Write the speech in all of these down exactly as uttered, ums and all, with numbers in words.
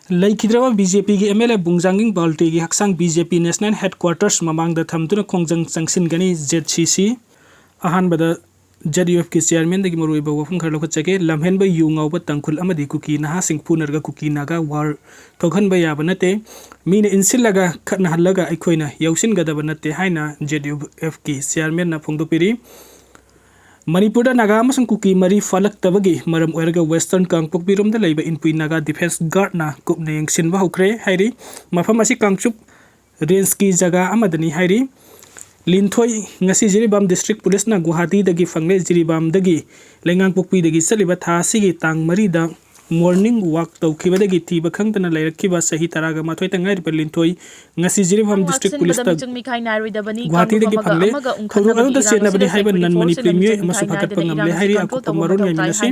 ꯂꯩꯈꯤꯗ꯭ꯔꯕ B J ꯄꯤꯒꯤ M L ꯑꯦ ꯕꯨꯡꯖꯥꯡꯒꯤꯡ ꯕꯥꯜꯇꯦꯒꯤ ꯍꯛꯆꯥꯡ ꯕꯤ ꯖꯦ ꯄꯤ ꯅꯦꯁꯅꯦꯜ ꯍꯦꯗꯀ꯭ꯋꯥꯔꯇꯔꯁ ꯃꯃꯥꯡꯗ ꯊꯝꯗꯨꯅ ꯈꯣꯡꯖꯪ ꯆꯪꯁꯤꯟꯒꯅꯤ꯫ ꯖꯦꯠ ꯁꯤ ꯁꯤ꯫ ꯑꯍꯥꯟꯕꯗ ꯖꯦꯠ ꯌꯨ ꯑꯦꯐꯀꯤ ꯆꯤꯌꯥꯔꯃꯦꯟꯗꯒꯤ ꯃꯔꯨꯑꯣꯏꯕ ꯋꯥꯐꯝ ꯈꯔ ꯂꯧꯈꯠꯆꯒꯦ꯫ ꯂꯝꯍꯦꯟꯕ ꯌꯨ ꯉꯥꯎꯕ ꯇꯥꯡꯈꯨꯜ ꯑꯃꯗꯤ ꯀꯨꯀꯤ ꯅꯍꯥꯁꯤꯡ ꯐꯨꯅꯔꯒ ꯀꯨꯀꯤ ꯅꯥꯒꯥ ꯋꯥꯔ ꯊꯣꯛꯍꯟꯕ ꯌꯥꯕ ꯅꯠꯇꯦ꯫ ꯃꯤꯅ ꯏꯟꯁꯤꯜꯂꯒ ꯈꯠꯅꯍꯜꯂꯒ ꯑꯩꯈꯣꯏꯅ ꯌꯥꯎꯁꯤꯟꯒꯗꯕ ꯅꯠꯇꯦ ꯍꯥꯏꯅ ꯖꯦꯠ ꯌꯨ ꯑꯦꯐꯀꯤ ꯆꯤꯌꯥꯔꯃꯦꯟꯅ ꯐꯣꯡꯗꯣꯛꯄꯤꯔꯤ꯫ ꯃꯅꯤꯄꯨꯔꯗ ꯅꯥꯒꯥ ꯑꯃꯁꯨꯡ ꯀꯨꯀꯤ ꯃꯔꯤ ꯐꯥꯂꯛꯇꯕꯒꯤ ꯃꯔꯝ ꯑꯣꯏꯔꯒ ꯋꯦꯁꯇꯔꯟ ꯀꯥꯡꯄꯣꯛꯄꯤꯔꯣꯝꯗ ꯂꯩꯕ ꯏꯟꯄꯨꯏ ꯅꯥꯒꯥ ꯗꯤꯐꯦꯟꯁ ꯒꯥꯔꯗꯅ ꯀꯨꯞꯅ ꯌꯦꯡꯁꯤꯟꯕ ꯍꯧꯈ꯭ꯔꯦ ꯍꯥꯏꯔꯤ꯫ ꯃꯐꯝ ꯑꯁꯤ ꯀꯥꯡꯆꯨꯞ ꯔꯦꯟꯖꯀꯤ ꯖꯒꯥ ꯑꯃꯗꯅꯤ ꯍꯥꯏꯔꯤ꯫ ꯂꯤꯟꯊꯣꯏ ꯉꯁꯤ ꯖꯤꯔꯤꯕꯥꯝ ꯗꯤꯁꯇ꯭ꯔꯤꯛ ꯄꯨꯂꯤꯁꯅ ꯒꯨꯋꯥꯍꯥꯇꯤꯗꯒꯤ ꯐꯪꯂꯦ꯫ ꯖꯤꯔꯤꯕꯥꯝꯗꯒꯤ ꯂꯩꯉꯥꯡꯄꯣꯛꯄꯤꯗꯒꯤ ꯆꯠꯂꯤꯕ ꯊꯥ ꯑꯁꯤꯒꯤ ꯇꯥꯡ ꯃꯔꯤꯗ ꯃꯣꯔꯅꯤꯡ ꯋꯥꯛ ꯇꯧꯈꯤꯕꯗꯒꯤ ꯊꯤꯕ ꯈꯪꯗꯅ ꯂꯩꯔꯛꯈꯤꯕ ꯆꯍꯤ ꯇꯔꯥꯒ ꯃꯥꯊꯣꯏꯇ ꯉꯥꯏꯔꯤꯕ ꯂꯤꯟꯊꯣꯏ ꯉꯁꯤ ꯖꯤꯔꯤꯕꯥꯝ ꯗꯤꯁꯇ꯭ꯔꯤꯛ ꯄꯨꯂꯤꯁꯇ ꯒꯨꯋꯥꯍꯥꯇꯤꯗꯒꯤ ꯐꯪꯂꯦ꯫ ꯊꯧꯗꯣꯛ ꯑꯗꯨꯗ ꯆꯦꯟꯅꯕꯅꯤ ꯍꯥꯏꯕ ꯅꯟ ꯃꯅꯤꯄꯨꯔꯤ ꯃꯤꯑꯣꯏ ꯑꯃꯁꯨ ꯐꯥꯒꯠꯄ ꯉꯝꯂꯦ ꯍꯥꯏꯔꯤ꯫ ꯑꯀꯨꯞꯄ ꯃꯔꯣꯜ ꯉꯥꯏꯃꯤꯟꯅꯁꯤ꯫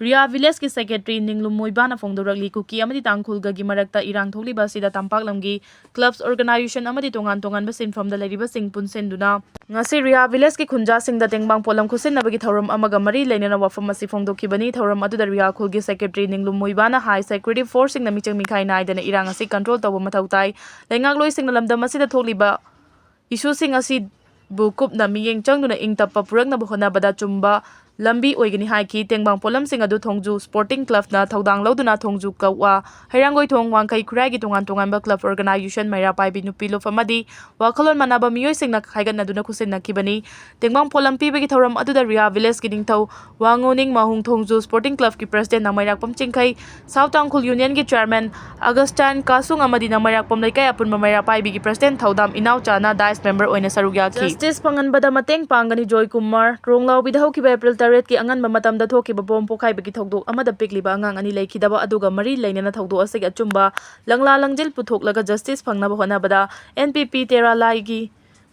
Rhea ꯚꯤꯂꯦꯖꯀꯤ secretary ꯅꯤꯡꯂꯨꯝ ꯃꯣꯏꯕꯥꯅ ꯐꯣꯡꯗꯣꯔꯛꯂꯤ꯫ ꯀꯨꯀꯤ ꯑꯃꯗꯤ ꯇꯥꯡꯈꯨꯜꯒꯒꯤ ꯃꯔꯛꯇ ꯏꯔꯥꯡ ꯊꯣꯛꯂꯤꯕ ꯑꯁꯤꯗ ꯇꯝꯄꯥꯛ ꯂꯝꯒꯤ ꯀ꯭ꯂꯕꯁ, ꯑꯣꯔꯒꯅꯥꯏꯖꯦꯁꯟ ꯑꯃꯗꯤ ꯇꯣꯉꯥꯟ ꯇꯣꯉꯥꯟꯕ ꯁꯤꯟꯐꯝꯗ ꯂꯩꯔꯤꯕꯁꯤꯡ ꯄꯨꯟꯁꯤꯟꯗꯨꯅ ꯉꯁꯤ ꯔꯤꯌꯥ ꯚꯤꯂꯦꯖꯀꯤ ꯈꯨꯟꯖꯥꯁꯤꯡꯗ ꯇꯦꯡꯕꯥꯡ ꯄꯣꯠꯂꯝ ꯈꯨꯠꯁꯤꯟꯅꯕꯒꯤ ꯊꯧꯔꯝ ꯑꯃꯒ ꯃꯔꯤ ꯂꯩꯅꯅ ꯋꯥꯐꯝ ꯑꯁꯤ ꯐꯣꯡꯗꯣꯛꯈꯤꯕꯅꯤ꯫ ꯊꯧꯔꯝ ꯑꯗꯨꯗ ꯔꯤꯌꯥ ꯈꯨꯜꯒꯤ ꯁꯦꯀ꯭ꯔꯦꯇꯔꯤ ꯅꯤꯡꯂꯨꯝ ꯃꯣꯏꯕꯥꯅ ꯍꯥꯏ, ꯁꯦꯀ꯭ꯌꯨꯔꯤꯇꯤ ꯐꯣꯔꯁꯁꯤꯡꯅ ꯃꯤꯆꯪ ꯃꯤꯈꯥꯏ ꯅꯥꯏꯗꯅ ꯏꯔꯥꯡ ꯑꯁꯤ ꯀꯟꯇ꯭ꯔꯣꯜ ꯇꯧꯕ ꯃꯊꯧ ꯇꯥꯏ꯫ ꯂꯩꯉꯥꯛꯂꯣꯏꯁꯤꯡꯅ ꯂꯝꯗꯝ ꯑꯁꯤꯗ ꯊꯣꯛꯂꯤꯕ ꯏꯁꯨꯁꯤꯡ ꯑꯁꯤꯕꯨ ꯀꯨꯞꯅ ꯃꯤꯠꯌꯦꯡ ꯆꯪꯗꯨꯅ ꯏꯪ ꯇꯞꯄ ꯄꯨꯔꯛꯅꯕ ꯍꯣꯠꯅꯕꯗ ꯑꯆꯨꯝꯕ ꯂꯝꯕꯤ ꯑꯣꯏꯒꯅꯤ ꯍꯥꯏꯈꯤ꯫ ꯇꯦꯡꯕꯥꯡ ꯄꯣꯠꯂꯝꯁꯤꯡ ꯑꯗꯨ ꯊꯣꯡꯖꯨ ꯁ꯭ꯄꯣꯔꯇꯤꯡ ꯀ꯭ꯂꯕꯅ ꯊꯧꯗꯥꯡ ꯂꯧꯗꯨꯅ ꯊꯣꯡꯖꯨ ꯀꯛꯋꯥ, ꯍꯩꯔꯥꯡꯒꯣꯏꯊꯣꯡ, ꯋꯥꯡꯈꯩ ꯈꯨꯔꯥꯏꯒꯤ ꯇꯣꯉꯥꯟ ꯇꯣꯉꯥꯟꯕ ꯀ꯭ꯂꯕ, ꯑꯣꯔꯒꯅꯥꯏꯖꯦꯁꯟ, ꯃꯩꯔꯥ ꯄꯥꯏꯕꯤ ꯅꯨꯄꯤ ꯂꯨꯞ ꯑꯃꯗꯤ ꯋꯥꯈꯜꯂꯣꯟ ꯃꯥꯟꯅꯕ ꯃꯤꯑꯣꯏꯁꯤꯡꯅ ꯈꯥꯏꯒꯠꯅꯗꯨꯅ ꯈꯨꯠꯁꯤꯟꯅꯈꯤꯕꯅꯤ꯫ ꯇꯦꯡꯕꯥꯡ ꯄꯣꯠꯂꯝ ꯄꯤꯕꯒꯤ ꯊꯧꯔꯝ ꯑꯗꯨꯗ ꯔꯤꯌꯥ ꯚꯤꯂꯦꯖꯀꯤ ꯅꯤꯡꯊꯧ ꯋꯥꯉꯣꯅꯤꯡ ꯃꯍꯨꯡ, ꯊꯣꯡꯖꯨ ꯁ꯭ꯄꯣꯔꯇꯤꯡ ꯀ꯭ꯂꯕꯀꯤ ꯄ꯭ꯔꯦꯁꯤꯗꯦꯟ ꯅꯃꯩꯔꯥꯛꯄꯝ ꯆꯤꯡꯈꯩ, ꯁꯥꯎꯠ ꯇꯥꯡꯈꯨꯜ ꯌꯨꯅꯤꯌꯟꯒꯤ ꯆꯤꯌꯔꯃꯦꯟ ꯑꯒꯁꯇꯥꯏꯟ ꯀꯥꯁꯨꯡ ꯑꯃꯗꯤ ꯅꯃꯩꯔꯥꯛꯄꯝ ꯂꯩꯀꯥꯏ ꯑꯄꯨꯟꯕ ꯃꯩꯔꯥ ꯄꯥꯏꯕꯤꯒꯤ ꯄ꯭ꯔꯦꯁꯤꯗꯦꯟ ꯊꯧꯗꯥꯝ ꯏꯅꯥꯎꯆꯥꯅ ꯗꯥꯏꯁ ꯃꯦꯝꯕꯔ ꯑꯣꯏꯅ ꯁꯔꯨꯛ ꯌꯥꯈꯤ꯫ ꯖꯁꯇꯤꯁ ꯐꯪꯍꯟꯕꯗ ꯃꯇꯦꯡ ꯄꯥꯡꯒꯅꯤ ꯖꯣꯏ ꯀꯨꯃꯥꯔ꯫ ꯇ꯭ꯔꯣꯡꯂꯥꯎꯕꯤꯗ ꯍꯧꯈꯤꯕ ꯑꯦꯄ꯭ꯔꯤꯜ ꯇꯔꯦꯠꯀꯤ ꯑꯉꯟꯕ ꯃꯇꯝꯗ ꯊꯣꯛꯈꯤꯕ ꯕꯣꯝ ꯄꯣꯈꯥꯏꯕꯒꯤ ꯊꯧꯗꯣꯛ ꯑꯃꯗ ꯄꯤꯛꯂꯤꯕ ꯑꯉꯥꯡ ꯑꯅꯤ ꯂꯩꯈꯤꯗꯕ ꯑꯗꯨꯒ ꯃꯔꯤ ꯂꯩꯅꯅ ꯊꯧꯗꯣꯛ ꯑꯁꯤꯒꯤ ꯑꯆꯨꯝꯕ ꯂꯪꯂꯥ ꯂꯪꯖꯤꯜ ꯄꯨꯊꯣꯛꯂꯒ ꯖꯁꯇꯤꯁ ꯐꯪꯅꯕ ꯍꯣꯠꯅꯕꯗ ꯑꯦꯟ ꯄꯤ ꯄꯤ ꯇꯦꯔꯥ ꯂꯥꯏꯒꯤ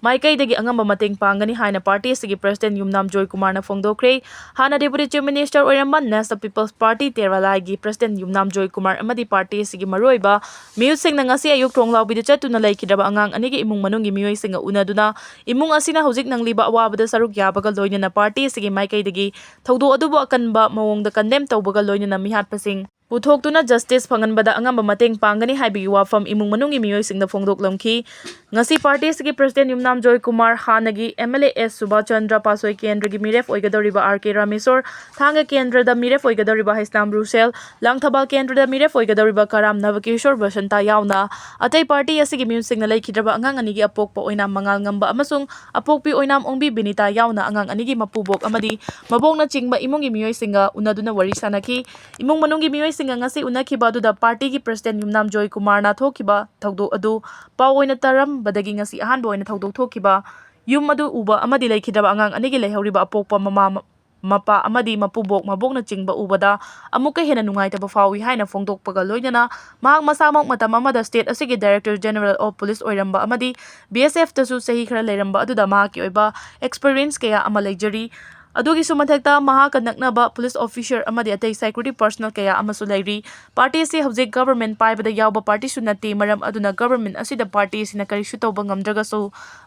ꯃꯥꯏꯀꯩꯗꯒꯤ ꯑꯉꯝꯕ ꯃꯇꯦꯡ ꯄꯥꯡꯒꯅꯤ ꯍꯥꯏꯅ ꯄꯥꯔꯇꯤ ꯑꯁꯤꯒꯤ ꯄ꯭ꯔꯦꯁꯤꯗꯦꯟ ꯌꯨꯝꯅꯥꯝ ꯖꯣꯏ ꯀꯨꯃꯥꯔꯅ ꯐꯣꯡꯗꯣꯛꯈ꯭ꯔꯦ꯫ ꯍꯥꯟꯅ ꯗꯦꯄꯨꯇꯤ ꯆꯤꯐ ꯃꯤꯅꯤꯁꯇꯔ ꯑꯣꯏꯔꯝꯕ ꯅꯦꯁꯅꯦꯜ ꯄꯤꯄꯜꯁ ꯄꯥꯔꯇꯤ ꯇꯦꯔꯥ ꯂꯥꯏꯒꯤ ꯄ꯭ꯔꯦꯁꯤꯗꯦꯟ ꯌꯨꯝꯅꯥꯝ ꯖꯣꯏ ꯀꯨꯃꯥꯔ ꯑꯃꯗꯤ ꯄꯥꯔꯇꯤ ꯑꯁꯤꯒꯤ ꯃꯔꯨꯑꯣꯏꯕ ꯃꯤꯍꯨꯠꯁꯤꯡꯅ ꯉꯁꯤ ꯑꯌꯨꯛ ꯇ꯭ꯔꯣꯡꯂꯥꯎꯕꯤꯗ ꯆꯠꯇꯨꯅ ꯂꯩꯈꯤꯗ꯭ꯔꯕ ꯑꯉꯥꯡ ꯑꯅꯤꯒꯤ ꯏꯃꯨꯡ ꯃꯅꯨꯡꯒꯤ ꯃꯤꯑꯣꯏꯁꯤꯡꯒ ꯎꯅꯗꯨꯅ ꯏꯃꯨꯡ ꯑꯁꯤꯅ ꯍꯧꯖꯤꯛ ꯅꯪꯂꯤꯕ ꯑꯋꯥꯕꯗ ꯁꯔꯨꯛ ꯌꯥꯕꯒ ꯂꯣꯏꯅꯅ ꯄꯥꯔꯇꯤ ꯑꯁꯤꯒꯤ ꯃꯥꯏꯀꯩꯗꯒꯤ ꯊꯧꯗꯣꯛ ꯑꯗꯨꯕꯨ ꯑꯀꯟꯕ ꯃꯑꯣꯡꯗ ꯀꯟꯗꯦꯝ ꯇꯧꯕꯒ ꯂꯣꯏꯅꯅ ꯃꯤꯍꯥꯠꯄꯁꯤꯡ ꯄꯨꯊꯣꯛꯇꯨꯅ ꯖꯁꯇꯤꯁ ꯐꯪꯍꯟꯕꯗ ꯑꯉꯝꯕ ꯃꯇꯦꯡ ꯄꯥꯡꯒꯅꯤ ꯍꯥꯏꯕꯒꯤ ꯋꯥꯐꯝ ꯏꯃꯨꯡ ꯃꯅꯨꯡꯒꯤ ꯃꯤꯑꯣꯏꯁꯤꯡꯗ ꯐꯣꯡꯗꯣꯛꯂꯝꯈꯤ꯫ ꯉꯁꯤ ꯄꯥꯔꯇꯤ ꯑꯁꯤꯒꯤ ꯄ꯭ꯔꯁꯤꯗꯦꯟ ꯌꯨꯝꯅꯥꯝ ꯖꯣꯏ ꯀꯨꯃꯥꯔ, ꯍꯥꯟꯅꯒꯤ ꯑꯦꯝ ꯑꯦꯜ ꯑꯦ ꯑꯦꯁ ꯁꯨꯕꯥꯁ ꯆꯟꯗ꯭ꯔ ꯄꯥꯁꯣꯏ ꯀꯦꯟꯗ꯭ꯔꯒꯤ ꯃꯤꯔꯦꯞ ꯑꯣꯏꯒꯗꯧꯔꯤꯕ ꯑꯥꯔ ꯀꯦ ꯔꯥꯃꯦꯁꯣꯔ, ꯊꯥꯡꯒ ꯀꯦꯟꯗ꯭ꯔꯗ ꯃꯤꯔꯦꯞ ꯑꯣꯏꯒꯗꯧꯔꯤꯕ ꯍꯩꯁꯅꯥꯝ ꯔꯨꯁꯦꯜ, ꯂꯥꯡꯊꯕꯥꯜ ꯀꯦꯟꯗ꯭ꯔꯗ ꯃꯤꯔꯦꯞ ꯑꯣꯏꯒꯗꯧꯔꯤꯕ ꯀꯔꯥꯝ ꯅꯕꯀꯤꯁꯣꯔ ꯕꯁꯟꯇ ꯌꯥꯎꯅ ꯑꯇꯩ ꯄꯥꯔꯇꯤ ꯑꯁꯤꯒꯤ ꯃꯤꯍꯨꯠꯁꯤꯡꯅ ꯂꯩꯈꯤꯗ꯭ꯔꯕ ꯑꯉꯥꯡ ꯑꯅꯤꯒꯤ ꯑꯄꯣꯛꯄ ꯑꯣꯏꯅꯥꯝ ꯃꯉꯥꯜ ꯉꯝꯕ ꯑꯃꯁꯨꯡ ꯑꯄꯣꯛꯄꯤ ꯑꯣꯏꯅꯥꯝ ꯑꯣꯡꯕꯤ ꯕꯤꯅꯤꯇꯥ ꯌꯥꯎꯅ ꯑꯉꯥꯡ ꯑꯅꯤꯒꯤ ꯃꯄꯨꯕꯣꯛ ꯑꯃꯗꯤ ꯃꯕꯣꯛꯅꯆꯤꯡꯕ ꯏꯃꯨꯡꯒꯤ ꯃꯤꯑꯣꯏꯁꯤꯡꯒ ꯎꯅꯗꯨꯅ ꯋꯥꯔꯤ ꯁꯥꯅꯈꯤ꯫ ꯏꯃꯨꯡ ꯃꯅꯨꯡꯒꯤ ꯃꯤꯑꯣꯏꯁꯤꯡꯒ ꯉꯁꯤ ꯎꯅꯈꯤꯕ ꯑꯗꯨꯗ ꯄꯥꯔꯇꯤꯒꯤ ꯄ꯭ꯔꯁꯤꯗꯦꯟ ꯌꯨꯝꯅꯥꯝ ꯖꯣꯏ ꯀꯨꯃꯥꯔꯅ ꯊꯣꯛꯈꯤꯕ ꯊꯧꯗꯣꯛ ꯑꯗꯨ ꯄꯥꯎ ꯑꯣꯏꯅ ꯇꯥꯔꯝꯕꯗꯒꯤ ꯉꯁꯤ ꯑꯍꯥꯟꯕ ꯑꯣꯏꯅ ꯊꯧꯗꯣꯛ ꯊꯣꯛꯈꯤꯕ ꯌꯨꯝ ꯑꯗꯨ ꯎꯕ ꯑꯃꯗꯤ ꯂꯩꯈꯤꯗ꯭ꯔꯕ ꯑꯉꯥꯡ ꯑꯅꯤꯒꯤ ꯂꯩꯍꯧꯔꯤꯕ ꯑꯄꯣꯛꯄ ꯃꯃꯥ, ꯃꯄꯥ ꯑꯃꯗꯤ ꯃꯄꯨꯕꯣꯛ ꯃꯕꯣꯛꯅꯆꯤꯡꯕ ꯎꯕꯗ ꯑꯃꯨꯛꯀ ꯍꯦꯟꯅ ꯅꯨꯡꯉꯥꯏꯇꯕ ꯐꯥꯎꯏ ꯍꯥꯏꯅ ꯐꯣꯡꯗꯣꯛꯄꯒ ꯂꯣꯏꯅꯅ ꯃꯍꯥꯛ ꯃꯁꯥꯃꯛ ꯃꯇꯝ ꯑꯃꯗ ꯁ꯭ꯇꯦꯠ ꯑꯁꯤꯒꯤ Director General of Police ꯑꯣꯏꯔꯝꯕ ꯑꯃꯗꯤ ꯕꯤ ꯑꯦꯁ ꯑꯦꯐꯇꯁꯨ ꯆꯍꯤ ꯈꯔ ꯂꯩꯔꯝꯕ ꯑꯗꯨꯗ ꯃꯍꯥꯛꯀꯤ ꯑꯣꯏꯕ experience ꯀꯌꯥ ꯑꯃ ꯂꯩꯖꯔꯤ꯫ ꯑꯗꯨꯒꯤꯁꯨ ꯃꯊꯛꯇ ꯃꯍꯥꯛꯀ ꯅꯛꯅꯕ police officer ꯑꯃꯗꯤ ꯑꯇꯩ security personnel ꯀꯌꯥ ꯑꯃꯁꯨ ꯂꯩꯔꯤ꯫ ꯄꯥꯔꯇꯤ ꯑꯁꯤ ꯍꯧꯖꯤꯛ government ꯄꯥꯏꯕꯗ ꯌꯥꯎꯕ ꯄꯥꯔꯇꯤꯁꯨ ꯅꯠꯇꯦ, ꯃꯔꯝ ꯑꯗꯨꯅ government ꯑꯁꯤꯗ ꯄꯥꯔꯇꯤ ꯑꯁꯤꯅ ꯀꯔꯤꯁꯨ ꯇꯧꯕ ꯉꯝꯗ꯭ꯔꯒꯁꯨ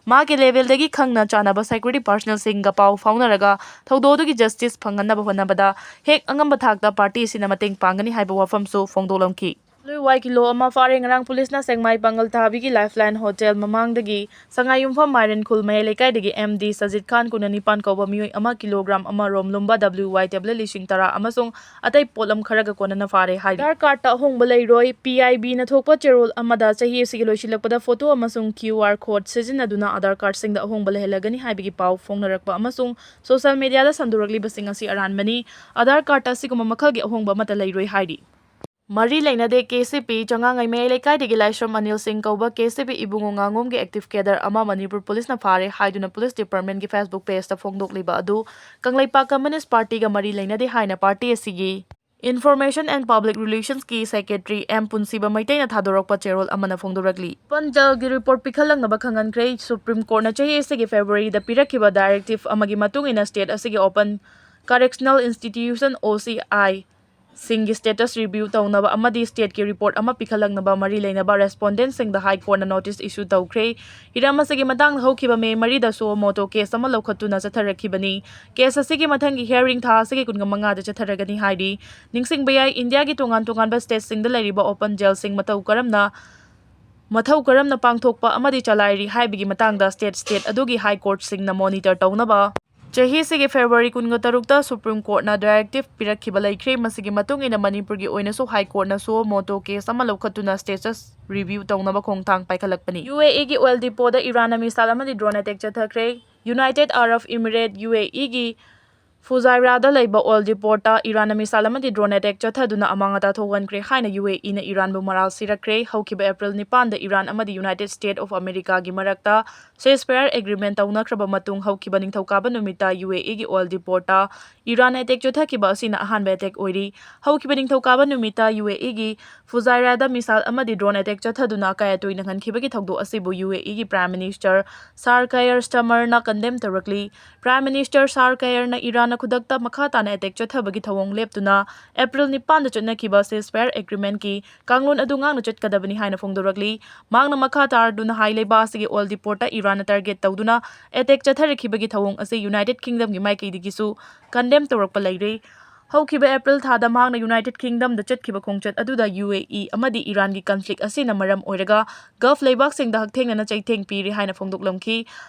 ꯃꯍꯥꯛꯀꯤ levelꯗꯒꯤ ꯈꯪꯅ ꯆꯥꯟꯅꯕ security personnelꯁꯤꯡꯒ ꯄꯥꯎ ꯐꯥꯎꯅꯔꯒ ꯊꯧꯗꯣꯛ ꯑꯗꯨꯒꯤ justice ꯐꯪꯍꯟꯅꯕ ꯍꯣꯠꯅꯕꯗ ꯍꯦꯛ ꯑꯉꯝꯕ ꯊꯥꯛꯇ ꯄꯥꯔꯇꯤ ꯑꯁꯤꯅ ꯃꯇꯦꯡ ꯄꯥꯡꯒꯅꯤ ꯍꯥꯏꯕ ꯋꯥꯐꯝꯁꯨ ꯐꯣꯡꯗꯣꯛꯂꯝꯈꯤ꯫ ꯂꯨꯏ ꯋꯥꯏ ꯀꯤꯂꯣ ꯑꯃ ꯐꯥꯔꯦ꯫ ꯉꯔꯥꯡ ꯄꯨꯂꯤꯁꯅ ꯁꯦꯛꯃꯥꯏ ꯄꯥꯡꯒꯜ ꯊꯥꯕꯤꯒꯤ Lifeline Hotel ꯃꯃꯥꯡꯗꯒꯤ ꯁꯉꯥꯏ ꯌꯨꯝꯐꯝ ꯃꯥꯏꯔꯦꯟ ꯈꯨꯜ ꯃꯌꯥꯏ ꯂꯩꯀꯥꯏꯗꯒꯤ ꯑꯦꯝ ꯗꯤ ꯁꯖꯤꯠ ꯈꯥꯟ ꯀꯨꯟꯅ ꯅꯤꯄꯥꯟ ꯀꯧꯕ ꯃꯤꯑꯣꯏ ꯑꯃ ꯀꯤꯂꯣꯒ꯭ꯔꯥꯝ ꯑꯃ ꯔꯣꯝ ꯂꯨꯝꯕ ꯗꯕ꯭ꯂꯤꯎ ꯋꯥꯏ ꯇꯦꯕ꯭ꯂꯦꯠ ꯂꯤꯁꯤꯡ ꯇꯔꯥ ꯑꯃꯁꯨꯡ ꯑꯇꯩ ꯄꯣꯠꯂꯝ ꯈꯔꯒ ꯀꯣꯟꯅꯅ ꯐꯥꯔꯦ ꯍꯥꯏꯔꯤ꯫ ꯑꯥꯙꯥꯔ ꯀꯥꯔꯗꯇ ꯑꯍꯣꯡꯕ ꯂꯩꯔꯣꯏ꯫ ꯄꯤ ꯑꯥꯏ ꯕꯤꯅ ꯊꯣꯛꯄ ꯆꯦꯔꯣꯜ ꯑꯃꯗ ꯆꯍꯤ ꯑꯁꯤꯒꯤ ꯂꯣꯏꯁꯤꯜꯂꯛꯄꯗ ꯐꯣꯇꯣ ꯑꯃꯁꯨꯡ ꯀ꯭ꯌꯨ ꯑꯥꯔ ꯀꯣꯗ ꯁꯤꯖꯤꯟꯅꯗꯨꯅ ꯑꯥꯙꯥꯔ ꯀꯥꯔꯗꯁꯤꯡꯗ ꯑꯍꯣꯡꯕ ꯂꯩꯍꯜꯂꯒꯅꯤ ꯍꯥꯏꯕꯒꯤ ꯄꯥꯎ ꯐꯣꯡꯅꯔꯛꯄ ꯑꯃꯁꯨꯡ ꯁꯣꯁꯤꯌꯦꯜ ꯃꯤꯗꯤꯌꯥꯗ ꯁꯟꯗꯣꯔꯛꯂꯤꯕꯁꯤꯡ ꯑꯁꯤ ꯑꯔꯥꯟꯕꯅꯤ꯫ ꯑꯥꯙꯥꯔ ꯀꯥꯔꯗꯇ ꯑꯁꯤꯒꯨꯝꯕ ꯃꯈꯜꯒꯤ ꯑꯍꯣꯡꯕ ꯑꯃꯠꯇ ꯂꯩꯔꯣꯏ ꯍꯥꯏꯔꯤ꯫ ꯃꯔꯤ ꯂꯩꯅꯗꯦ꯫ ꯀꯦ ꯁꯤ ꯄꯤ ꯆꯉꯥꯡꯉꯩ ꯃꯌꯥꯏ ꯂꯩꯀꯥꯏꯗꯒꯤ ꯂꯥꯏꯁ꯭ꯔꯝ ꯑꯅꯤꯜ ꯁꯤꯡ ꯀꯧꯕ ꯀꯦ ꯁꯤ ꯄꯤ ꯏꯕꯨꯡꯉꯣ ꯉꯥꯉꯣꯝꯒꯤ active cadre ꯑꯃ ꯃꯅꯤꯄꯨꯔ ꯄꯨꯂꯤꯁꯅ ꯐꯥꯔꯦ ꯍꯥꯏꯗꯨꯅ ꯄꯨꯂꯤꯁ departmentꯀꯤ Facebook pageꯇ ꯐꯣꯡꯗꯣꯛꯂꯤꯕ ꯑꯗꯨ ꯀꯪꯂꯩꯄꯥꯛ Communist Partyꯒ ꯃꯔꯤ ꯂꯩꯅꯗꯦ ꯍꯥꯏꯅ ꯄꯥꯔꯇꯤ ꯑꯁꯤꯒꯤ Information and Public Relationsꯀꯤ secretary ꯑꯦꯝ ꯄꯨꯟꯁꯤꯕ ꯃꯩꯇꯩꯅ ꯊꯥꯗꯣꯔꯛꯄ ꯆꯦꯔꯣꯜ ꯑꯃꯅ ꯐꯣꯡꯗꯣꯔꯛꯂꯤ꯫ ꯄꯟꯖꯜꯒꯤ report ꯄꯤꯈꯠꯂꯛꯅꯕ ꯈꯪꯍꯟꯈ꯭ꯔꯦ꯫ Supreme Courtꯅ ꯆꯍꯤ ꯑꯁꯤꯒꯤ Februaryꯗ ꯄꯤꯔꯛꯈꯤꯕ directive ꯑꯃꯒꯤ ꯃꯇꯨꯡ ꯏꯟꯅ state ꯑꯁꯤꯒꯤ Open Correctional Institution, O C I, ꯁꯤꯡꯒꯤ status review ꯇꯧꯅꯕ ꯑꯃꯗꯤ stateꯀꯤ report ꯑꯃ ꯄꯤꯈꯠꯂꯛꯅꯕ ꯃꯔꯤ ꯂꯩꯅꯕ respondentꯁꯤꯡꯗ High Courtꯅ notice issue ꯇꯧꯈ꯭ꯔꯦ꯫ ꯍꯤꯔꯝ ꯑꯁꯤꯒꯤ ꯃꯇꯥꯡꯗ ꯍꯧꯈꯤꯕ May ꯃꯔꯤꯗ suo motu case ꯑꯃ ꯂꯧꯈꯠꯇꯨꯅ ꯆꯠꯊꯔꯛꯈꯤꯕꯅꯤ꯫ Case ꯑꯁꯤꯒꯤ ꯃꯊꯪꯒꯤ hearing ꯊꯥ ꯑꯁꯤꯒꯤ ꯀꯨꯟꯃꯉꯥꯗ ꯆꯠꯊꯔꯒꯅꯤ ꯍꯥꯏꯔꯤ꯫ ꯅꯤꯡꯁꯤꯡꯕ ꯌꯥꯏ, ꯏꯟꯗꯤꯌꯥꯒꯤ ꯇꯣꯉꯥꯟ ꯇꯣꯉꯥꯟꯕ stateꯁꯤꯡꯗ ꯂꯩꯔꯤꯕ open jailꯁꯤꯡ ꯃꯊꯧ ꯀꯔꯝꯅ ꯃꯊꯧ ꯀꯔꯝꯅ ꯄꯥꯡꯊꯣꯛꯄ ꯑꯃꯗꯤ ꯆꯂꯥꯏꯔꯤ ꯍꯥꯏꯕꯒꯤ ꯃꯇꯥꯡꯗ state state ꯑꯗꯨꯒꯤ High Courtꯁꯤꯡꯅ monitor ꯇꯧꯅꯕ ꯆꯍꯤꯁꯤꯒꯤ February ꯀꯨꯟꯒ ꯇꯔꯨꯛꯇ Supreme Courtꯅ directive ꯄꯤꯔꯛꯈꯤꯕ ꯂꯩꯈ꯭ꯔꯦ꯫ ꯃꯁꯤꯒꯤ ꯃꯇꯨꯡ ꯏꯟꯅ ꯃꯅꯤꯄꯨꯔꯒꯤ ꯑꯣꯏꯅꯁꯨ High Courtꯅ suo motu case ꯑꯃ ꯂꯧꯈꯠꯇꯨꯅ status review ꯇꯧꯅꯕ ꯈꯣꯡꯊꯥꯡ ꯄꯥꯏꯈꯠꯂꯛꯄꯅꯤ꯫ UAEꯒꯤ oil depotꯗ ꯏꯔꯥꯟꯅ missile ꯑꯃꯗꯤ drone attack ꯆꯠꯊꯈ꯭ꯔꯦ꯫ United Arab Emirate, UAEꯒꯤ Fujairahꯗ ꯂꯩꯕ oil depotꯇ ꯏꯔꯥꯟꯅ missile ꯑꯃꯗꯤ drone attack ꯆꯠꯊꯗꯨꯅ ꯑꯃꯥꯡ ꯑꯇꯥ ꯊꯣꯛꯍꯟꯈ꯭ꯔꯦ ꯍꯥꯏꯅ UAEꯅ ꯏꯔꯥꯟꯕꯨ ꯃꯔꯥꯜ ꯁꯤꯔꯛꯈ꯭ꯔꯦ꯫ ꯍꯧꯈꯤꯕ April ꯅꯤꯄꯥꯟꯗ ꯏꯔꯥꯟ ꯑꯃꯗꯤ United States of Americaꯒꯤ ꯃꯔꯛꯇ ceasefire agreement ꯇꯧꯅꯈ꯭ꯔꯕ ꯃꯇꯨꯡ ꯍꯧꯈꯤꯕ ꯅꯤꯡꯊꯧꯀꯥꯕ ꯅꯨꯃꯤꯠꯇ UAEꯒꯤ oil depotꯇ ꯏꯔꯥꯟ attack ꯆꯠꯊꯈꯤꯕ ꯑꯁꯤꯅ ꯑꯍꯥꯟꯕ attack ꯑꯣꯏꯔꯤ꯫ ꯍꯧꯈꯤꯕ ꯅꯤꯡꯊꯧꯀꯥꯕ ꯅꯨꯃꯤꯠꯇ UAEꯒꯤ Fujairahꯗ missile ꯑꯃꯗꯤ drone attack ꯆꯠꯊꯗꯨꯅ ꯑꯀꯥꯏ ꯑꯇꯣꯏ ꯅꯪꯍꯟꯈꯤꯕꯒꯤ ꯊꯧꯗꯣꯛ ꯑꯁꯤꯕꯨ UAEꯒꯤ Prime Minister Sir Keir Starmerꯅ condemn ꯇꯧꯔꯛꯂꯤ꯫ Prime Minister Sir Keirꯅ ꯏꯔꯥꯟꯅ ꯈꯨꯗꯛꯇ ꯃꯈꯥ ꯇꯥꯅ attack ꯆꯠꯊꯕꯒꯤ ꯊꯧꯑꯣꯡ ꯂꯦꯞꯇꯨꯅ April ꯅꯤꯄꯥꯟꯗ ꯆꯠꯅꯈꯤꯕ ceasefire agreementꯀꯤ ꯀꯥꯡꯂꯣꯟ ꯑꯗꯨ ꯉꯥꯛꯅ ꯆꯠꯀꯗꯕꯅꯤ ꯍꯥꯏꯅ ꯐꯣꯡꯗꯣꯔꯛꯂꯤ꯫ ꯃꯍꯥꯛꯅ ꯃꯈꯥ ꯇꯥꯔꯗꯨꯅ ꯍꯥꯏ, ꯂꯩꯕꯥꯛ ꯑꯁꯤꯒꯤ oil depotꯇ ꯏꯔꯥꯟꯅ target ꯇꯧꯗꯨꯅ attack ꯆꯠꯊꯔꯛꯈꯤꯕꯒꯤ ꯊꯧꯑꯣꯡ ꯑꯁꯤ United Kingdomꯒꯤ ꯃꯥꯏꯀꯩꯗꯒꯤꯁꯨ condemn ꯇꯧꯔꯛꯄ ꯂꯩꯔꯦ꯫ ꯍꯧꯈꯤꯕ April ꯊꯥꯗ ꯃꯍꯥꯛꯅ United Kingdomꯗ ꯆꯠꯈꯤꯕ ꯈꯣꯡꯆꯠ ꯑꯗꯨꯗ UAE ꯑꯃꯗꯤ ꯏꯔꯥꯟꯒꯤ conflict ꯑꯁꯤꯅ ꯃꯔꯝ ꯑꯣꯏꯔꯒ Gulf ꯂꯩꯕꯥꯛꯁꯤꯡꯗ ꯍꯛꯊꯦꯡꯅꯅ ꯆꯩꯊꯦꯡ ꯄꯤꯔꯦ ꯍꯥꯏꯅ ꯐꯣꯡꯗꯣꯛꯂꯝꯈꯤ꯫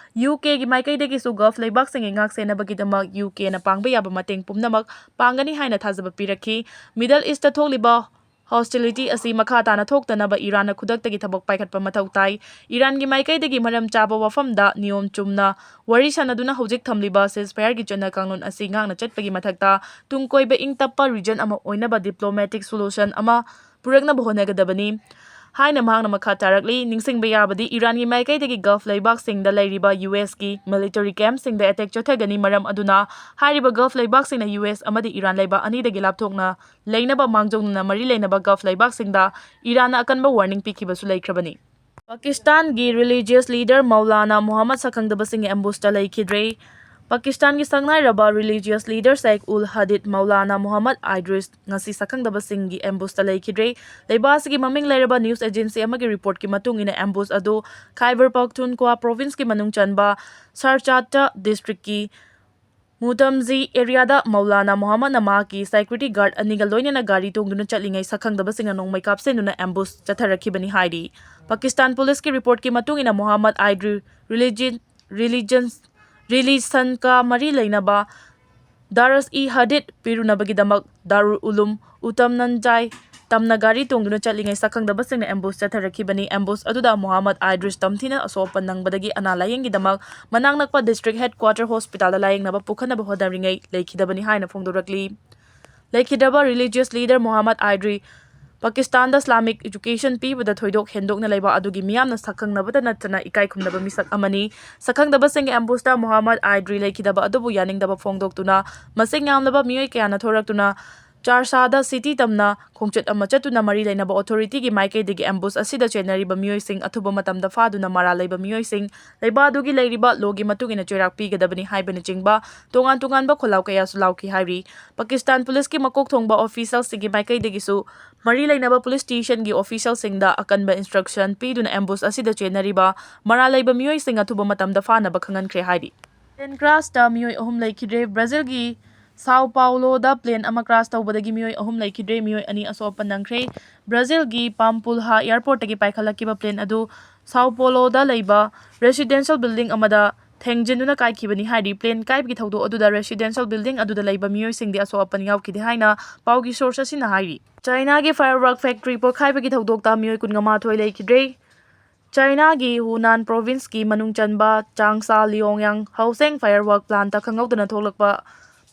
UKꯒꯤ ꯃꯥꯏꯀꯩꯗꯒꯤꯁꯨ Gulf ꯂꯩꯕꯥꯛꯁꯤꯡꯒꯤ ꯉꯥꯛ ꯁꯦꯟꯅꯕꯒꯤꯗꯃꯛ UKꯅ ꯄꯥꯡꯕ ꯌꯥꯕ ꯃꯇꯦꯡ ꯄꯨꯝꯅꯃꯛ ꯄꯥꯡꯒꯅꯤ ꯍꯥꯏꯅ ꯊꯥꯖꯕ ꯄꯤꯔꯛꯈꯤ꯫ Middle Eastꯇ ꯊꯣꯛꯂꯤꯕ hostility ꯑꯁꯤ ꯃꯈꯥ ꯇꯥꯅ ꯊꯣꯛꯇꯅꯕ ꯏꯔꯥꯟꯅ ꯈꯨꯗꯛꯇꯒꯤ ꯊꯕꯛ ꯄꯥꯏꯈꯠꯄ ꯃꯊꯧ ꯇꯥꯏ꯫ ꯏꯔꯥꯟꯒꯤ ꯃꯥꯏꯀꯩꯗꯒꯤ ꯃꯔꯝ ꯆꯥꯕ ꯋꯥꯐꯝꯗ ꯅꯤꯌꯣꯝ ꯆꯨꯝꯅ ꯋꯥꯔꯤ ꯁꯥꯅꯗꯨꯅ ꯍꯧꯖꯤꯛ ꯊꯝꯂꯤꯕ ceasefireꯒꯤ ꯆꯠꯅ ꯀꯥꯡꯂꯣꯟ ꯑꯁꯤ ꯉꯥꯛꯅ ꯆꯠꯄꯒꯤ ꯃꯊꯛꯇ ꯇꯨꯡ ꯀꯣꯏꯕ ꯏꯪ ꯇꯞꯄ region ꯑꯃ ꯑꯣꯏꯅꯕ diplomatic solution ꯑꯃ ꯄꯨꯔꯛꯅꯕ ꯍꯣꯠꯅꯒꯗꯕꯅꯤ ꯍꯥꯏꯅ ꯃꯍꯥꯛꯅ ꯃꯈꯥ ꯇꯥꯔꯛꯂꯤ꯫ ꯅꯤꯡꯁꯤꯡꯕ ꯌꯥꯕꯗꯤ, ꯏꯔꯥꯟꯒꯤ ꯃꯥꯏꯀꯩꯗꯒꯤ Gulf ꯂꯩꯕꯥꯛꯁꯤꯡꯗ ꯂꯩꯔꯤꯕ USꯀꯤ military campꯁꯤꯡꯗ attack ꯆꯠꯊꯒꯅꯤ꯫ ꯃꯔꯝ ꯑꯗꯨꯅ ꯍꯥꯏꯔꯤꯕ Gulf ꯂꯩꯕꯥꯛꯁꯤꯡꯅ US ꯑꯃꯗꯤ ꯏꯔꯥꯟ ꯂꯩꯕꯥꯛ ꯑꯅꯤꯗꯒꯤ ꯂꯥꯞꯊꯣꯛꯅ ꯂꯩꯅꯕ ꯃꯥꯡꯖꯧꯅꯅ ꯃꯔꯤ ꯂꯩꯅꯕ Gulf ꯂꯩꯕꯥꯛꯁꯤꯡꯗ ꯏꯔꯥꯟꯅ ꯑꯀꯟꯕ warning ꯄꯤꯈꯤꯕꯁꯨ ꯂꯩꯈ꯭ꯔꯕꯅꯤ꯫ ꯄꯥꯀꯤꯁꯇꯥꯟꯒꯤ religious leader ꯃꯧꯂꯥꯅꯥ ꯃꯨꯍꯝꯃꯗ ꯁꯛꯈꯪꯗꯕꯁꯤꯡꯒꯤ ambushꯇ ꯂꯩꯈꯤꯗ꯭ꯔꯦ꯫ ꯄꯥꯀꯤꯁꯇꯥꯟꯒꯤ ꯁꯛꯅꯥꯏꯔꯕ religious leader Sheikh ul Hadith Maulana Muhammad Idris ꯉꯁꯤ ꯁꯛꯈꯪꯗꯕꯁꯤꯡꯒꯤ ambushꯇ ꯂꯩꯈꯤꯗ꯭ꯔꯦ꯫ ꯂꯩꯕꯥꯛ ꯑꯁꯤꯒꯤ ꯃꯃꯤꯡ ꯂꯩꯔꯕ news agency ꯑꯃꯒꯤ reportꯀꯤ ꯃꯇꯨꯡ ꯏꯟꯅ, ambush ꯑꯗꯨ Khyber Pakhtunkhwa provinceꯀꯤ ꯃꯅꯨꯡ ꯆꯟꯕ ꯁꯔꯆꯥꯠꯇ districtꯀꯤ ꯃꯨꯇꯝꯖꯤ areaꯗ ꯃꯧꯂꯥꯅꯥ ꯃꯨꯍꯝꯃꯗꯅ ꯃꯍꯥꯛꯀꯤ security guard ꯑꯅꯤꯒ ꯂꯣꯏꯅꯅ ꯒꯥꯔꯤ ꯇꯣꯡꯗꯨꯅ ꯆꯠꯂꯤꯉꯩ ꯁꯛꯈꯪꯗꯕꯁꯤꯡꯅ ꯅꯣꯡꯃꯩ ꯀꯥꯞꯁꯤꯟꯗꯨꯅ ambush ꯆꯠꯊꯔꯛꯈꯤꯕꯅꯤ ꯍꯥꯏꯔꯤ꯫ ꯄꯥꯀꯤꯁꯇꯥꯟ ꯄꯨꯂꯤꯁꯀꯤ reportꯀꯤ ꯃꯇꯨꯡ ꯏꯟꯅ, ꯃꯨꯍꯝꯃꯗ ꯑꯥꯏꯗ꯭ꯔꯤ religion, religion, religionꯀ ꯃꯔꯤ ꯂꯩꯅꯕ ꯗꯥꯔꯁ-ꯏ-ꯍꯗꯤꯠ ꯄꯤꯔꯨꯅꯕꯒꯤꯗꯃꯛ ꯗꯥꯔꯨꯜ ꯎꯂꯨꯝ ꯎꯇꯝꯅꯟꯖꯥꯏ ꯇꯝꯅ ꯒꯥꯔꯤ ꯇꯣꯡꯗꯨꯅ ꯆꯠꯂꯤꯉꯩ ꯁꯛꯈꯪꯗꯕꯁꯤꯡꯅ ambush ꯆꯠꯊꯔꯛꯈꯤꯕꯅꯤ꯫ Ambush ꯑꯗꯨꯗ ꯃꯨꯍꯝꯃꯗ ꯑꯥꯏꯗ꯭ꯔꯤꯁ ꯇꯝꯊꯤꯅ ꯑꯁꯣꯛ ꯑꯄꯟ ꯅꯪꯕꯗꯒꯤ ꯑꯅꯥ ꯂꯥꯌꯦꯡꯒꯤꯗꯃꯛ ꯃꯅꯥꯛ ꯅꯛꯄ district headquarter hospitalꯗ ꯂꯥꯌꯦꯡꯅꯕ ꯄꯨꯈꯠꯅꯕ ꯍꯣꯠꯅꯔꯤꯉꯩ ꯂꯩꯈꯤꯗꯕꯅꯤ ꯍꯥꯏꯅ ꯐꯣꯡꯗꯣꯔꯛꯂꯤ꯫ ꯂꯩꯈꯤꯗ꯭ꯔꯕ religious leader ꯃꯨꯍꯝꯃꯗ ꯑꯥꯏꯗ꯭ꯔꯤ ꯄꯥꯀꯤꯁꯇꯥꯟꯗ Islamic education ꯄꯤꯕꯗ ꯊꯣꯏꯗꯣꯛ ꯍꯦꯟꯗꯣꯛꯅ ꯂꯩꯕ ꯑꯗꯨꯒꯤ ꯃꯤꯌꯥꯝꯅ ꯁꯛꯈꯪꯅꯕꯇ ꯅꯠꯇꯅ ꯏꯀꯥꯏ ꯈꯨꯝꯅꯕ ꯃꯤꯁꯛ ꯑꯃꯅꯤ꯫ ꯁꯛꯈꯪꯗꯕꯁꯤꯡꯒꯤ ambushꯇ ꯃꯨꯍꯝꯃꯗ ꯑꯥꯏꯗ꯭ꯔꯤ ꯂꯩꯈꯤꯗꯕ ꯑꯗꯨꯕꯨ ꯌꯥꯅꯤꯡꯗꯕ ꯐꯣꯡꯗꯣꯛꯇꯨꯅ ꯃꯁꯤꯡ ꯌꯥꯝꯂꯕ ꯃꯤꯑꯣꯏ ꯀꯌꯥꯅ ꯊꯣꯔꯛꯇꯨꯅ ꯆꯥꯔꯁꯥꯗ city ꯇꯝꯅ ꯈꯣꯡꯆꯠ ꯑꯃ ꯆꯠꯇꯨꯅ ꯃꯔꯤ ꯂꯩꯅꯕ authorityꯒꯤ ꯃꯥꯏꯀꯩꯗꯒꯤ ambush ꯑꯁꯤꯗ ꯆꯦꯟꯅꯔꯤꯕ ꯃꯤꯑꯣꯏꯁꯤꯡ ꯑꯊꯨꯕ ꯃꯇꯝꯗ ꯐꯥꯗꯨꯅ ꯃꯔꯥꯜ ꯂꯩꯕ ꯃꯤꯑꯣꯏꯁꯤꯡ ꯂꯩꯕꯥꯛ ꯑꯗꯨꯒꯤ ꯂꯩꯔꯤꯕ lawꯒꯤ ꯃꯇꯨꯡ ꯏꯟꯅ ꯆꯩꯔꯥꯛ ꯄꯤꯒꯗꯕꯅꯤ ꯍꯥꯏꯕꯅꯆꯤꯡꯕ ꯇꯣꯉꯥꯟ ꯇꯣꯉꯥꯟꯕ ꯈꯣꯜꯂꯥꯎ ꯀꯌꯥꯁꯨ ꯂꯥꯎꯈꯤ ꯍꯥꯏꯔꯤ꯫ ꯄꯥꯀꯤꯁꯇꯥꯟ ꯄꯨꯂꯤꯁꯀꯤ ꯃꯀꯣꯛ ꯊꯣꯡꯕ officialꯁꯤꯡꯒꯤ ꯃꯥꯏꯀꯩꯗꯒꯤꯁꯨ ꯃꯔꯤ ꯂꯩꯅꯕ police stationꯒꯤ officialꯁꯤꯡꯗ ꯑꯀꯟꯕ instruction ꯄꯤꯗꯨꯅ ambush ꯑꯁꯤꯗ ꯆꯦꯟꯅꯔꯤꯕ ꯃꯔꯥꯜ ꯂꯩꯕ ꯃꯤꯑꯣꯏꯁꯤꯡ ꯑꯊꯨꯕ ꯃꯇꯝꯗ ꯐꯥꯅꯕ ꯈꯪꯍꯟꯈ꯭ꯔꯦ ꯍꯥꯏꯔꯤ꯫ Plane crashꯇ ꯃꯤꯑꯣꯏ ꯑꯍꯨꯝ ꯂꯩꯈꯤꯗ꯭ꯔꯦ꯫ ꯕ꯭ꯔꯥꯖꯤꯜꯒꯤ ꯁꯥꯎ ꯄꯥꯎꯂꯣꯗ plane ꯑꯃ crash ꯇꯧꯕꯗꯒꯤ ꯃꯤꯑꯣꯏ ꯑꯍꯨꯝ ꯂꯩꯈꯤꯗ꯭ꯔꯦ, ꯃꯤꯑꯣꯏ ꯑꯅꯤ ꯑꯁꯣꯛ ꯑꯄꯟ ꯅꯪꯈ꯭ꯔꯦ꯫ ꯕ꯭ꯔꯥꯖꯤꯜꯒꯤ ꯄꯥꯝꯄꯨꯜꯍꯥ airportꯇꯒꯤ ꯄꯥꯏꯈꯠꯂꯛꯈꯤꯕ plane ꯑꯗꯨ ꯁꯥꯎ ꯄꯣꯂꯣꯗ ꯂꯩꯕ residential building ꯑꯃꯗ ꯊꯦꯡꯖꯤꯟꯗꯨꯅ ꯀꯥꯏꯈꯤꯕꯅꯤ ꯍꯥꯏꯔꯤ꯫ Plane ꯀꯥꯏꯕꯒꯤ ꯊꯧꯗꯣꯛ ꯑꯗꯨꯗ residential building ꯑꯗꯨꯗ ꯂꯩꯕ ꯃꯤꯑꯣꯏꯁꯤꯡꯗꯤ ꯑꯁꯣꯛ ꯑꯄꯟ ꯌꯥꯎꯈꯤꯗꯦ ꯍꯥꯏꯅ ꯄꯥꯎꯒꯤ source ꯑꯁꯤꯅ ꯍꯥꯏꯔꯤ꯫ ꯆꯥꯏꯅꯥꯒꯤ firework factory ꯄꯣꯈꯥꯏꯕꯒꯤ ꯊꯧꯗꯣꯛꯇ ꯃꯤꯑꯣꯏ ꯀꯨꯟꯃꯉꯥ ꯂꯩꯈꯤꯗ꯭ꯔꯦ꯫ ꯆꯥꯏꯅꯥꯒꯤ ꯍꯨꯅꯥꯟ provinceꯀꯤ ꯃꯅꯨꯡ ꯆꯟꯕ ꯆꯥꯡꯁꯥ ꯂꯤꯌꯣꯡꯌꯥꯡ ꯍꯥꯎꯁꯦꯡ firework plantꯇ ꯈꯪꯍꯧꯗꯅ ꯊꯣꯛꯂꯛꯄ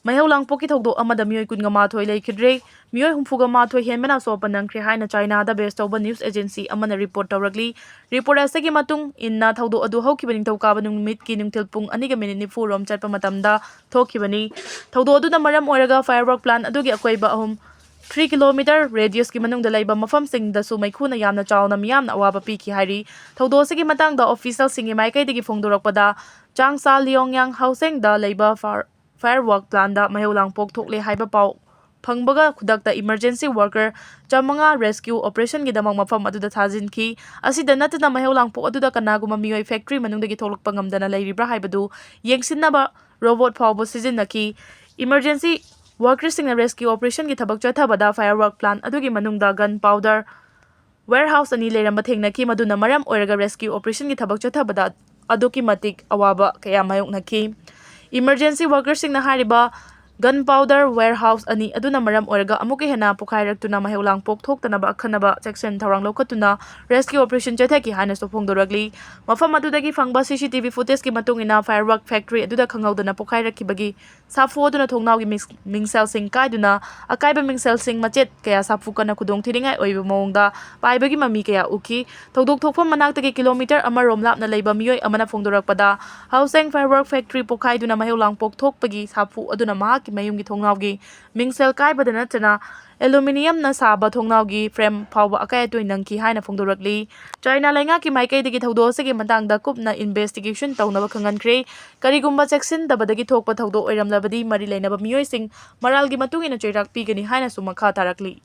ꯃꯩꯍꯧ ꯂꯥꯡꯄꯣꯛꯀꯤ ꯊꯧꯗꯣꯛ ꯑꯃꯗ ꯃꯤꯑꯣꯏ ꯀꯨꯟꯃꯉꯥ ꯂꯩꯈꯤꯗ꯭ꯔꯦ꯫ ꯃꯤꯑꯣꯏ ꯍꯨꯝꯐꯨꯒ ꯃꯥꯊꯣꯏ ꯍꯦꯟꯕꯅ ꯑꯁꯣꯛ ꯑꯄꯟ ꯅꯪꯈ꯭ꯔꯦ ꯍꯥꯏꯅ ꯆꯥꯏꯅꯥꯗ base ꯇꯧꯕ news agency ꯑꯃꯅ report ꯇꯧꯔꯛꯂꯤ꯫ Report ꯑꯁꯤꯒꯤ ꯃꯇꯨꯡ ꯏꯟꯅ ꯊꯧꯗꯣꯛ ꯑꯗꯨ ꯍꯧꯈꯤꯕ ꯅꯤꯡꯊꯧꯀꯥꯕ ꯅꯨꯃꯤꯠꯀꯤ ꯅꯨꯡꯊꯤꯜ ꯄꯨꯡ ꯑꯅꯤꯒ minute ꯅꯤꯐꯨ ꯔꯣꯝ ꯆꯠꯄ ꯃꯇꯝꯗ ꯊꯣꯛꯈꯤꯕꯅꯤ꯫ ꯊꯧꯗꯣꯛ ꯑꯗꯨꯅ ꯃꯔꯝ ꯑꯣꯏꯔꯒ firework plant ꯑꯗꯨꯒꯤ ꯑꯀꯣꯏꯕ ꯑꯍꯨꯝ three kilometer radius ꯀꯤ ꯃꯅꯨꯡꯗ ꯂꯩꯕ ꯃꯐꯝꯁꯤꯡꯗꯁꯨ ꯃꯩꯈꯨꯅ ꯌꯥꯝꯅ ꯆꯥꯎꯅ ꯃꯤꯌꯥꯝꯅ ꯑꯋꯥꯕ ꯄꯤꯈꯤ ꯍꯥꯏꯔꯤ꯫ ꯊꯧꯗꯣꯛ ꯑꯁꯤꯒꯤ ꯃꯇꯥꯡꯗ official ꯁꯤꯡꯒꯤ ꯃꯥꯏꯀꯩꯗꯒꯤ ꯐꯣꯡꯗꯣꯔꯛꯄꯗ, ꯆꯥꯡꯁꯥ ꯂꯤꯌꯣꯡꯌꯥꯡ ꯍꯥꯎꯁꯦꯡꯗ ꯂꯩꯕ fire, firework plant ꯗ ꯃꯩꯍꯧ ꯂꯥꯡꯄꯣꯛ ꯊꯣꯛꯂꯦ ꯍꯥꯏꯕ ꯄꯥꯎ ꯐꯪꯕꯒ ꯈꯨꯗꯛꯇ emergency worker ꯆꯥꯃꯉꯥ rescue operation ꯒꯤꯗꯃꯛ ꯃꯐꯝ ꯑꯗꯨꯗ ꯊꯥꯖꯤꯟꯈꯤ꯫ ꯑꯁꯤꯗ ꯅꯠꯇꯅ ꯃꯩꯍꯧ ꯂꯥꯡꯄꯣꯛ ꯑꯗꯨꯗ ꯀꯅꯥꯒꯨꯝꯕ ꯃꯤꯑꯣꯏ factory ꯃꯅꯨꯡꯗꯒꯤ ꯊꯣꯛꯂꯛꯄ ꯉꯝꯗꯅ ꯂꯩꯔꯤꯕ꯭ꯔꯥ ꯍꯥꯏꯕꯗꯨ ꯌꯦꯡꯁꯤꯟꯅꯕ robot ꯐꯥꯎꯕ ꯁꯤꯖꯤꯟꯅꯈꯤ꯫ Emergency worker ꯁꯤꯡꯅ rescue operation ꯒꯤ ꯊꯕꯛ ꯆꯠꯊꯕꯗ firework plant ꯑꯗꯨꯒꯤ ꯃꯅꯨꯡꯗ gun powder warehouse ꯑꯅꯤ ꯂꯩꯔꯝꯕ ꯊꯦꯡꯅꯈꯤ, ꯃꯗꯨꯅ ꯃꯔꯝ ꯑꯣꯏꯔꯒ rescue operation ꯒꯤ ꯊꯕꯛ ꯆꯠꯊꯕꯗ ꯑꯗꯨꯛꯀꯤ ꯃꯇꯤꯛ ꯑꯋꯥꯕ ꯀꯌꯥ ꯃꯥꯌꯣꯛꯅꯈꯤ꯫ Emergency worker ꯁꯤꯡꯅ ꯍꯥꯏꯔꯤꯕ gun powder warehouse ꯑꯅꯤ ꯑꯗꯨꯅ ꯃꯔꯝ ꯑꯣꯏꯔꯒ ꯑꯃꯨꯛꯀ ꯍꯦꯟꯅ ꯄꯣꯈꯥꯏꯔꯛꯇꯨꯅ ꯃꯩꯍꯧ ꯂꯥꯡꯄꯣꯛ ꯊꯣꯛꯇꯅꯕ ꯑꯈꯟꯅꯕ ꯆꯦꯛꯁꯤꯟ ꯊꯧꯔꯥꯡ ꯂꯧꯈꯠꯇꯨꯅ rescue operation ꯆꯠꯊꯈꯤ ꯍꯥꯏꯅꯁꯨ ꯐꯣꯡꯗꯣꯔꯛꯂꯤ꯫ ꯃꯐꯝ ꯑꯗꯨꯗꯒꯤ ꯐꯪꯕ C C T V footage ꯀꯤ ꯃꯇꯨꯡ ꯏꯟꯅ, firework factory ꯑꯗꯨꯗ ꯈꯪꯍꯧꯗꯅ ꯄꯣꯈꯥꯏꯔꯛꯈꯤꯕꯒꯤ ꯁꯥꯐꯨ ꯑꯗꯨꯅ ꯊꯣꯡꯅꯥꯎꯒꯤ ꯃꯤꯡ-, ꯃꯤꯡꯁꯦꯜꯁꯤꯡ ꯀꯥꯏꯗꯨꯅ ꯑꯀꯥꯏꯕ ꯃꯤꯡꯁꯦꯜꯁꯤꯡ ꯃꯆꯦꯠ ꯀꯌꯥ ꯁꯥꯐꯨ ꯀꯟꯅ ꯈꯨꯗꯣꯡꯊꯤꯅꯤꯡꯉꯥꯏ ꯑꯣꯏꯕ ꯃꯑꯣꯡꯗ ꯄꯥꯏꯕꯒꯤ ꯃꯃꯤ ꯀꯌꯥ ꯎꯈꯤ꯫ ꯊꯧꯗꯣꯛ ꯊꯣꯛꯐꯝ ꯃꯅꯥꯛꯇꯒꯤ kilometer ꯑꯃ ꯔꯣꯝ ꯂꯥꯞꯅ ꯂꯩꯕ ꯃꯤꯑꯣꯏ ꯑꯃꯅ ꯐꯣꯡꯗꯣꯔꯛꯄꯗ, ꯍꯥꯎꯁꯦꯡ firework factory ꯄꯣꯈꯥꯏꯗꯨꯅ ꯃꯩꯍꯧ ꯂꯥꯡꯄꯣꯛ ꯊꯣꯛꯄꯒꯤ ꯁꯥꯐꯨ ꯑꯗꯨꯅ ꯃꯍꯥꯛꯀꯤ ꯃꯌꯨꯝꯒꯤ ꯊꯣꯡꯅꯥꯎꯒꯤ ꯃꯤꯡꯁꯦꯜ ꯀꯥꯏꯕꯗ ꯅꯠꯇꯅ aluminium ꯅ ꯁꯥꯕ ꯊꯣꯡꯅꯥꯎꯒꯤ frame ꯐꯥꯎꯕ ꯑꯀꯥꯏ ꯑꯇꯣꯏ ꯅꯪꯈꯤ ꯍꯥꯏꯅ ꯐꯣꯡꯗꯣꯔꯛꯂꯤ꯫ ꯆꯥꯏꯅꯥ ꯂꯩꯉꯥꯛꯀꯤ ꯃꯥꯏꯀꯩꯗꯒꯤ ꯊꯧꯗꯣꯛ ꯑꯁꯤꯒꯤ ꯃꯇꯥꯡꯗ ꯀꯨꯞꯅ investigation ꯇꯧꯅꯕ ꯈꯪꯍꯟꯈ꯭ꯔꯦ꯫ ꯀꯔꯤꯒꯨꯝꯕ ꯆꯦꯛꯁꯤꯟꯗꯕꯗꯒꯤ ꯊꯣꯛꯄ ꯊꯧꯗꯣꯛ ꯑꯣꯏꯔꯝꯂꯕꯗꯤ, ꯃꯔꯤ ꯂꯩꯅꯕ ꯃꯤꯑꯣꯏꯁꯤꯡ ꯃꯔꯥꯜꯒꯤ ꯃꯇꯨꯡ ꯏꯟꯅ ꯆꯩꯔꯥꯛ ꯄꯤꯒꯅꯤ ꯍꯥꯏꯅꯁꯨ ꯃꯈꯥ ꯇꯥꯔꯛꯂꯤ꯫